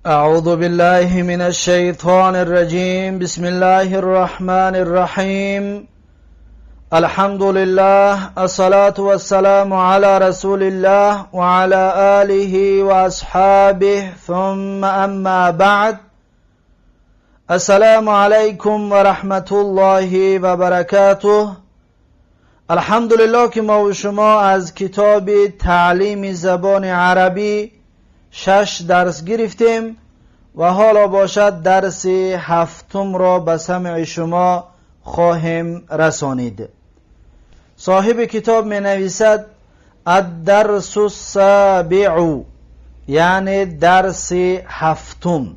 أعوذ بالله من الشيطان الرجيم. بسم الله الرحمن الرحيم. الحمد لله، الصلاة والسلام على رسول الله وعلى آله وأصحابه، ثم أما بعد. السلام عليكم ورحمة الله وبركاته. الحمدلله که ما و شما از کتاب تعلیم زبان عربی 6 درس گرفتیم و حالا باشد درس هفتم را به سمع شما خواهیم رسانید. صاحب کتاب می نویسد الدرس السابع، یعنی درس هفتم.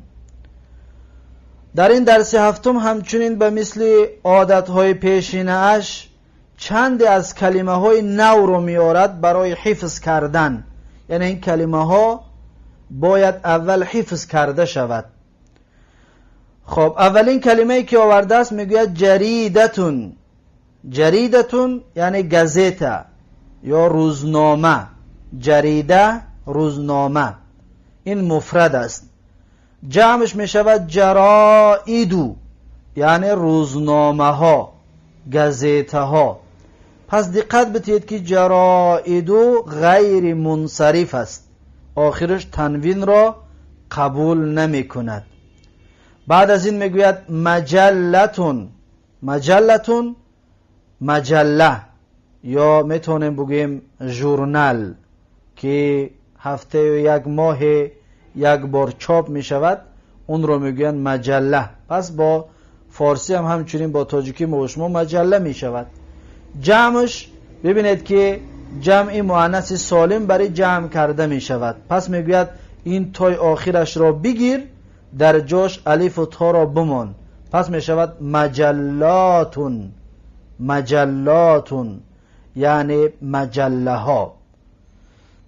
در این درس هفتم همچنین به مثل عادتهای پیشینه اش چند از کلمه های نو رو میارد برای حفظ کردن، یعنی این کلمه ها باید اول حفظ کرده شود. خب، اولین کلمه که آورده است میگوید جریدتون. جریدتون یعنی газета یا روزنامه. جریده، روزنامه، این مفرد است. جمعش میشود جرائدو، یعنی روزنامه ها، газета ها. پس دقت بدهید که جرائدو غیر منصرف است، آخرش تنوین را قبول نمی کند. بعد از این میگوید مجلتون. مجلتون، مجله یا میتونیم بگوییم ژورنال که هفته یک ماه یک بار چاپ میشود، اون رو میگویند مجله. پس با فارسی هم همچنین با تاجیکی ما و شما مجله میشود. جمعش ببینید که جمع مؤنث سالم برای جمع کرده می شود. پس میگوید این تای آخرش را بگیر، در جاش الف و تا را بمان. پس می شود مجلاتون. مجلاتون یعنی مجله ها.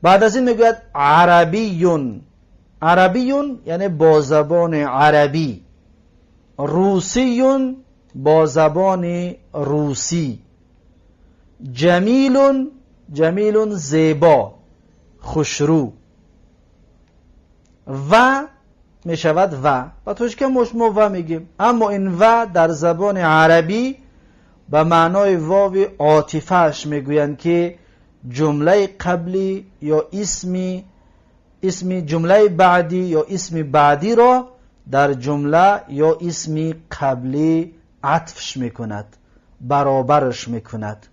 بعد از این میگوید عربیون. عربیون یعنی با زبان عربی. روسیون با زبان روسی. جمیلون، جمیلون زیبا، خوشرو. و می شود و با تاجیکی ما و میگیم، اما این و در زبان عربی به معنای واو عاطفهش میگویند که جمله قبلی یا اسمی جمله بعدی یا اسم بعدی را در جمله یا اسم قبلی عطفش میکند، برابرش میکند،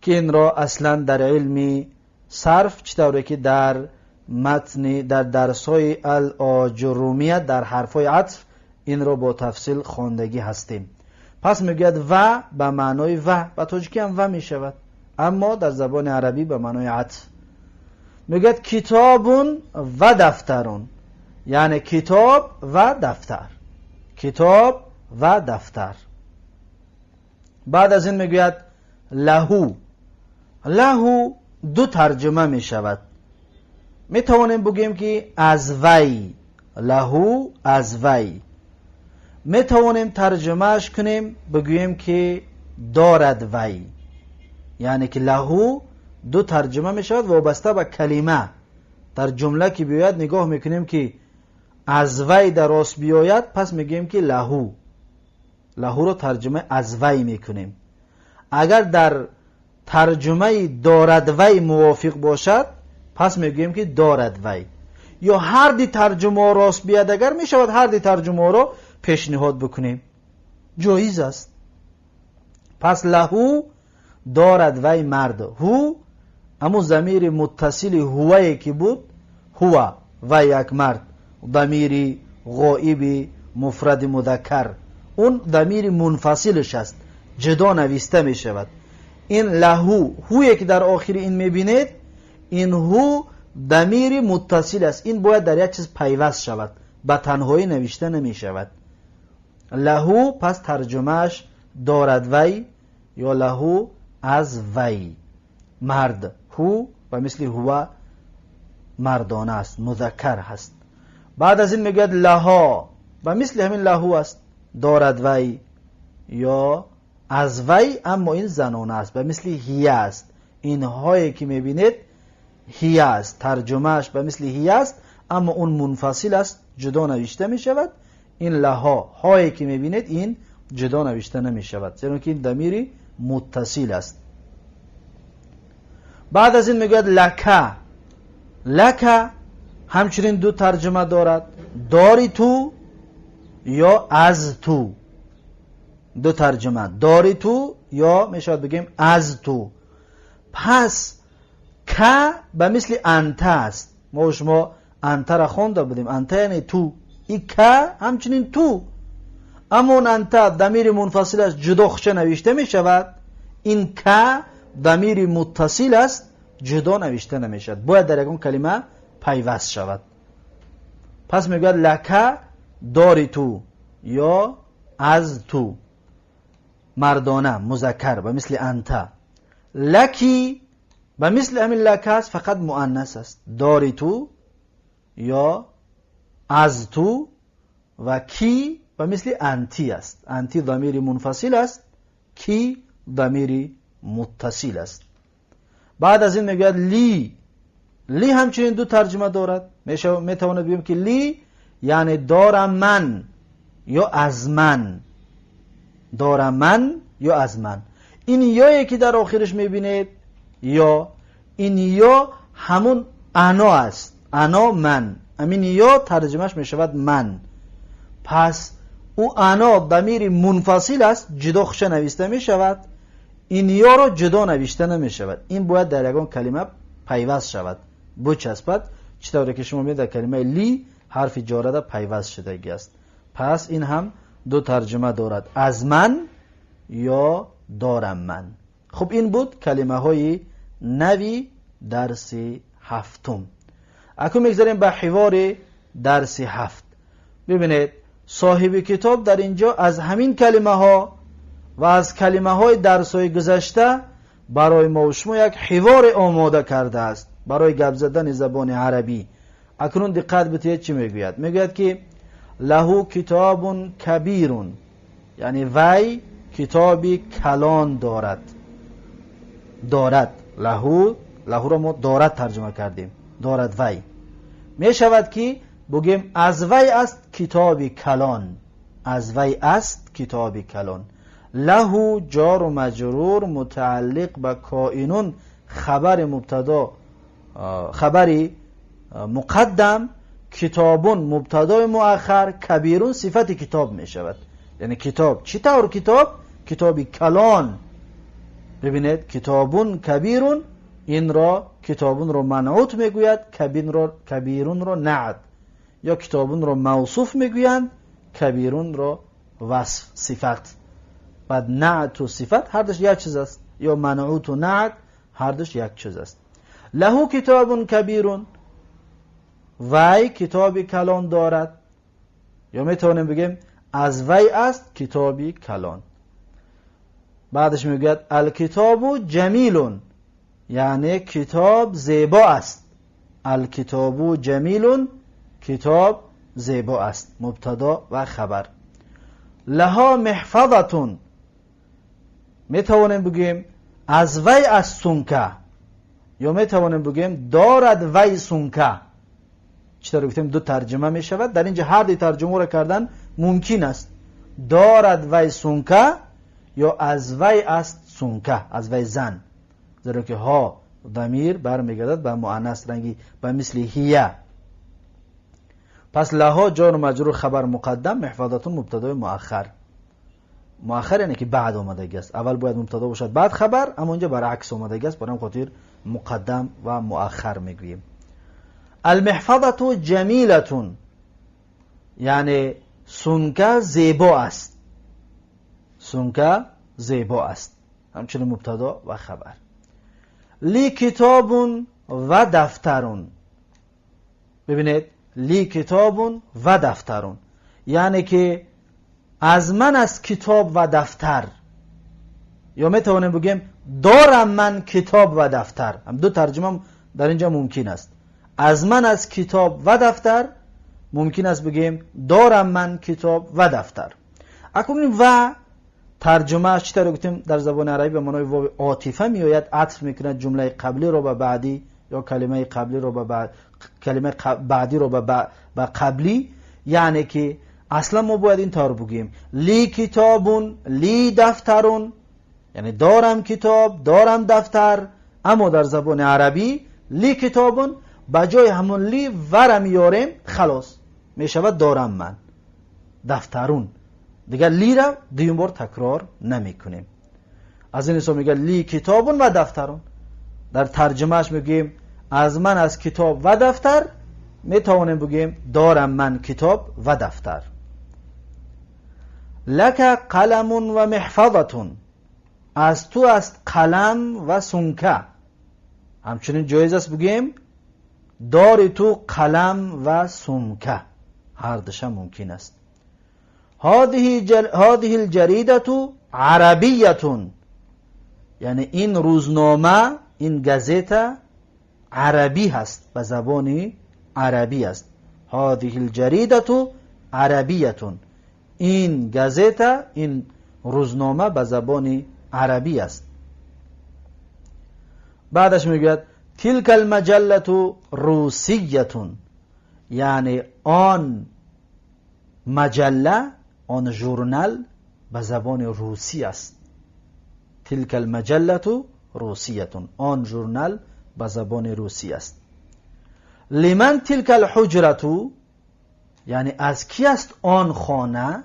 که این را اصلا در علم صرف، چطوری که در متن در درس‌های الآجرومیه در حرفای عطف این را با تفصیل خواندگی هستیم. پس میگوید و به معنای و، به تاجیکی هم و میشود، اما در زبان عربی به معنای عطف. میگوید کتابون و دفترون، یعنی کتاب و دفتر. کتاب و دفتر. بعد از این میگوید لهو. لهو دو ترجمه می شود. می توانیم بگوییم که از وی، لهو از وی. می توانیم ترجمهش کنیم بگوییم که دارد وی، یعنی که لهو دو ترجمه می شود وابسته به کلمه. در جمله که بیاید نگاه میکنیم که از وی در راست بیاید، پس میگیم که لهو، لهو رو ترجمه از وی میکنیم. اگر در ترجمه دارد وی موافق باشد، پس میگوییم که دارد وی. یا هر دی ترجمه راست بیاد، اگر میشود هر دی ترجمه رو پیشنهاد بکنیم، جایز است. پس لهو دارد وی مرد. هو امو ضمیر متصل هوه که بود، هو و یک مرد، ضمیر غائب مفرد مذکر، اون ضمیر منفصلش است، جدا نویسته می شود. این لهو، هوی که در آخر این میبینید، این هو ضمیر متصل است. این باید در یک چیز پیوست شود، به تنهایی نوشته نمی شود. لهو پس ترجمهش دارد وی یا لهو از وی مرد. هو و مثل هو مردانه است، مذکر هست. بعد از این میگوید لها و مثل همین لهو است، دارد وی یا از وی، اما این زنانه است و مثل هیه است. اینهایی که میبینید هیه است، ترجمهش به مثل هیه است، اما اون منفصل است، جدا نوشته می شود. این لها هایی که می بینید این جدا نوشته نمی شود، زیرا که این ضمیر متصل است. بعد از این میگوید لکه. لکه همچنین دو ترجمه دارد، داری تو یا از تو. دو ترجمه، داری تو یا میشود بگیم از تو. پس که به مثل انت است. ما و شما انت را خوانده بودیم، انت یعنی تو، این که همچنین تو، اما اون انت ضمیر منفصل است، جدا خوشه نوشته می شود. این که ضمیر متصل است، جدا نوشته نمی شود، باید در یکان کلمه پیوست شود. پس میگوید لکه داری تو یا از تو، مردانه مذکر به مثل انت. لکی به مثل همین لکه است، فقط مؤنث است، داری تو یا از تو. و کی به مثل انتی است، انتی ضمیر منفصل است، کی ضمیر متصل است. بعد از این میگوید لی. لی همچنین دو ترجمه دارد. میتواند بگیم که لی یعنی دارم من یا از من، دارم من یا از من. این یایی که در آخرش میبینید یا، این یا همون انا است، انا من، همین یا ترجمهش میشود من. پس او انا ضمیر منفصل است، جدا خوشه نوشته میشود. این یا رو جدا نوشته نمیشود، این باید در یگان کلمه پیوست شود، بچسبد. چطوری که شما میبینید در کلمه لی حرف جاره پیوست شدگی است. پس این هم دو ترجمه دارد، از من یا دارم من. خب این بود کلمه های نوی درس هفتم. اکنون میگذاریم به حوار درس هفت. ببینید صاحب کتاب در اینجا از همین کلمه ها و از کلمه های درس های گذشته برای ما و شما یک حوار آماده کرده است برای گپ زدن زبان عربی. اکنون دقت بدهید چی میگوید. میگوید که له کتاب کبیر، یعنی وی کتابی کلان دارد. دارد، له، له را ما دارد ترجمه کردیم، دارد وی. می شود که بگیم از وی است کتابی کلان، از وی است کتابی کلان. له جار و مجرور متعلق به کائنون، خبر مبتدا، خبری مقدم، کتابون مبتدای مؤخر، کبیرون صفت کتاب می شود. یعنی کتاب چی طور کتاب؟ کتابی کلان. ببینید کتابون کبیرون، این را کتابون را منعوت میگوید، کبیرون را نعت، یا کتابون را موصوف میگویند، کبیرون را وصف صفت. بعد نعت و صفت هر دوش یک چیز است، یا منعوت و نعت هر دوش یک چیز است. له کتاب کبیرون، وی کتابی کلان دارد، یا میتونیم بگیم از وی است کتابی کلان. بعدش میگوید الکتاب جمیلون، یعنی کتاب زیبا است. الکتاب جمیلون، کتاب زیبا است، مبتدا و خبر. لها محفظتون، میتوانیم بگیم از وی است سونکه، یا میتوانیم بگیم دارد وی سونکه. چطور گفتیم دو ترجمه میشود، در اینجا هر دو ترجمه را کردن ممکن است. دارد وی سونکه یا از وی است سونکه، از وی زن، زیرا که ها ضمیر برمیگردد به مؤنث رنگی به مثل هیه. پس لها جار و مجرور خبر مقدم، محفظتون مبتدای مؤخر. مؤخر یعنی که بعد آمدگی است، اول باید مبتدا باشد بعد خبر، اما اینجا برعکس آمدگی است، برای خاطر مقدم و مؤخر میگوییم. المحفظه جمیلتون، یعنی سونکه زیبا است، سونکه زیبا است، همچنین مبتدا و خبر. لی کتابون و دفترون، ببینید لی کتابون و دفترون، یعنی که از من است کتاب و دفتر، یا میتوانیم بگیم دارم من کتاب و دفتر. هم دو ترجمه در اینجا ممکن است. از من است کتاب و دفتر، ممکن است بگیم دارم من کتاب و دفتر. اکنون و ترجمه چطور گفتیم در زبان عربی به معنای واو عاطفه میآید، عطف میکند جمله قبلی رو به بعدی یا کلمه قبلی رو به بعد، کلمه بعدی رو به قبلی، یعنی که اصلا ما باید این طور بگیم لی کتابون لی دفترون، یعنی دارم کتاب دارم دفتر. اما در زبان عربی لی کتابون به جای همون لی ور میاریم، خلاص میشود دارم من دفترون، دیگه لی را دویم بار تکرار نمیکنیم. از این حساب میگه لی کتابون و دفترون. در ترجمهش میگیم از من از کتاب و دفتر، میتوانیم بگیم دارم من کتاب و دفتر. لک قلم و محفظة، از تو است قلم و سنکه. همچنین جایز است بگیم داری تو قلم و سمکه، هر دوش ممکن است. هذه الجریدة عربیة، یعنی این روزنامه این گزته عربی هست، به زبان عربی است. هذه الجریدة عربیة، این گزته این روزنامه به زبان عربی است. بعدش میگوید تلك المجلة روسیة، یعنی آن مجله آن ژورنال به زبان روسی است. تلك المجلة روسیة، آن ژورنال به زبان روسی است. لمن تلك الحجرة، یعنی از کی است آن خانه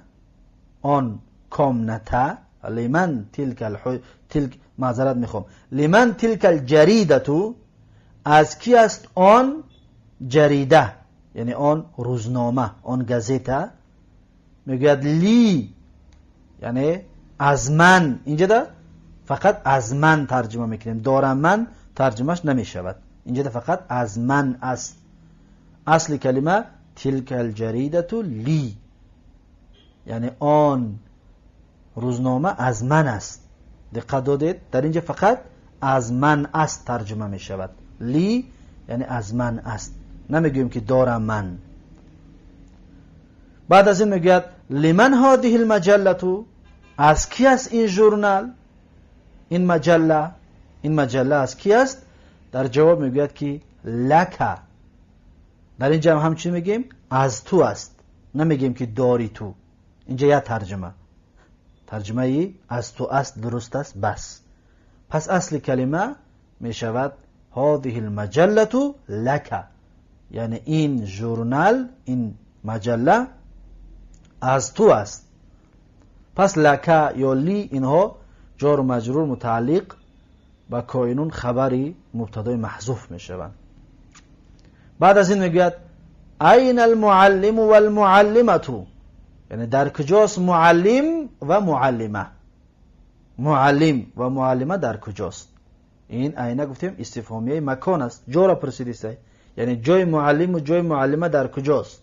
آن комната. لمن تلك معذرت میخوام، لمن تلك الجریدة، از کی است آن جریده، یعنی آن روزنامه آن گزته. میگوید لی یعنی از من، اینجا ده فقط از من ترجمه میکنیم، دارم من ترجمهش نمیشود، اینجا ده فقط از من است. اصل کلمه تلك الجریدة لی، یعنی آن روزنامه از من است. دقت دادید در اینجا فقط از من است ترجمه می شود. لی یعنی از من است، نمیگوییم که دارم من. بعد از این میگوید لمن هذه المجلة، از کی است این ژورنال این مجله، این مجله از کی است؟ در جواب میگوید که لک. در اینجا هم چی میگیم؟ از تو است، نمیگیم که داری تو. اینجا یه ترجمه، ترجمه ای از تو است درست است بس. پس اصل کلمه میشود هذه المجلة لک، یعنی این ژورنال این مجله از تو است. پس لک یا لی اینها جار و مجرور متعلق به کائنون خبری مبتدای محذوف میشوند. بعد از این میگوید این المعلم والمعلمة، یعنی در کجاست معلم و معلمه. معلم و معلمه در کجاست؟ این عینه گفتیم استفهامیه مکان است، جا را پرسیده، یعنی جای معلم و جای معلمه در کجاست.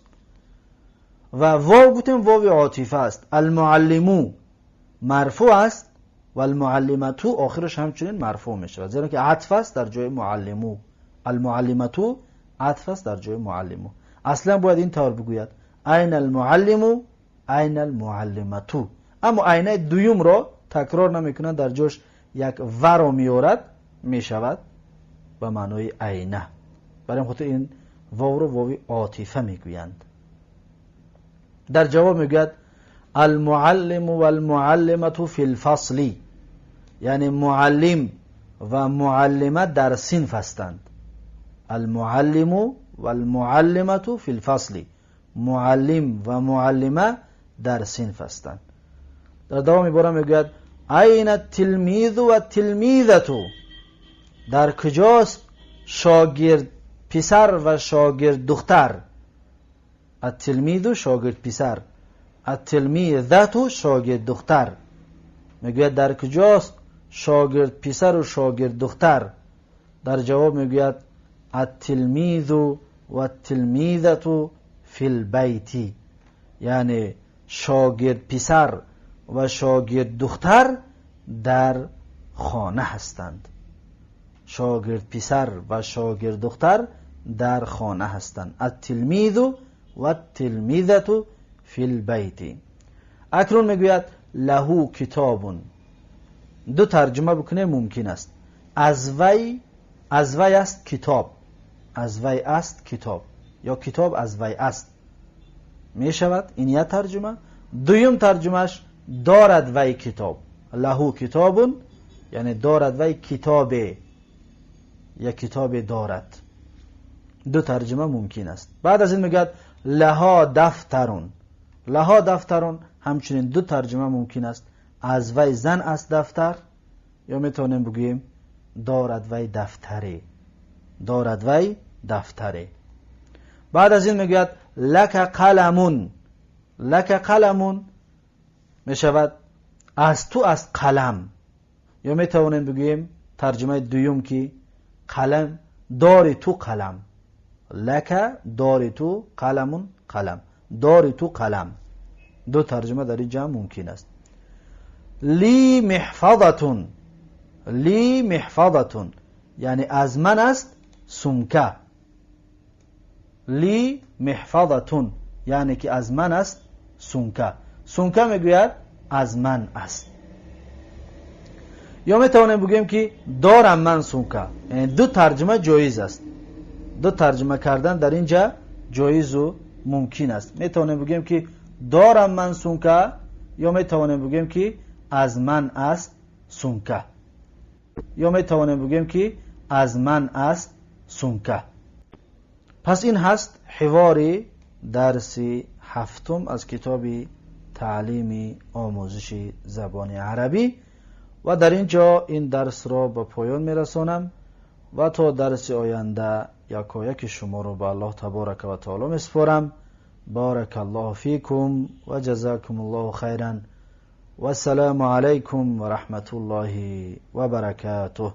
و واو گفتیم واو عاطفه است. المعلمو مرفوع است و المعلمتو آخرش همچنین مرفوع می شود، زیرا که عطف است در جای معلمو. المعلمتو عطف است در جای معلمو. اصلا باید این طور بگوید این المعلمو این المعلمتو، اما عینه دویم را تکرار نمیکنه، در جاش یک و را میارد، میشود به معنای عینه. برای خاطر این واو رو واوی عاطفه میگویند. در جواب میگوید المعلم والمعلمة فی الفصل، یعنی معلم و معلمه در صنف هستند. المعلم والمعلمة فی الفصل، معلم و معلمه در صنف هستند. در دوام عباره میگوید این التلمیذ و التلمیذة، در کجاست شاگرد پسر و شاگرد دختر. التلمیذ شاگرد پسر، التلمیذة شاگرد دختر. میگوید در کجاست شاگرد پسر و شاگرد دختر؟ در جواب میگوید التلمیذ و التلمیذة فی البیت، یعنی شاگرد پسر و شاگرد دختر در خانه هستند. شاگرد پسر و شاگرد دختر در خانه هستند. التلمیذ و التلمیذة فی البیت. اکنون میگوید له کتاب. دو ترجمه بکنه ممکن است. از وی است کتاب. Аз вай аст китоб ё китоб аз вай аст мешавад. Ин як тарҷума. Дуюм тарҷумаш дорад вай китоб, лаҳу китобун, яъне дорад вай китобе, як китобе дорад. Ду тарҷума мумкин аст. Баъд аз ин мегӯяд лаҳо дафтарун. Лаҳо дафтарун ҳамчунин ду тарҷума мумкин аст. Аз вай зан аст дафтар, ё метавонем бигӯем дорад вай дафтаре, дорад вай дафтаре. Баъд аз ин мегӯяд лака қаламун. Лака қаламун мешавад аз ту аст қалам, ё метавонем бигӯем тарҷумаи дуюм ки қалам дори ту қалам. Лака дори ту қаламун қалам, дори ту қалам. Ду тарҷума дар ин ҷа мумкин аст. Ли меҳфазатун. Ли меҳфазатун яъне аз ман аст сумка. Ли меҳфазатун яъне ки аз ман аст сумка. Сумка мегӯяд аз ман аст. Ё метавонем бигӯем ки дорам ман сумка. Яъне ду тарҷума ҷоиз аст. Ду тарҷума кардан дар ин ҷа ҷоизу мумкин аст. Метавонем бигӯем ки дорам ман сумка, ё метавонем бигӯем ки аз ман аст сумка, ё метавонем бигӯем ки аз ман аст сумка. Пас ин ҳаст ҳивори дарси ҳафтум аз китоби таълими омӯзиши забони арабӣ ва дар ин ҷо ин дарсро ба поён мерасонам ва то дарси оянда якояки шуморо ба Аллоҳ таборака ва таоло месупорам. Барака Аллоҳу фикум ва ҷазакум Аллоҳу хайран. Вассалому алайкум ва раҳматуллоҳи ва баракатуҳ.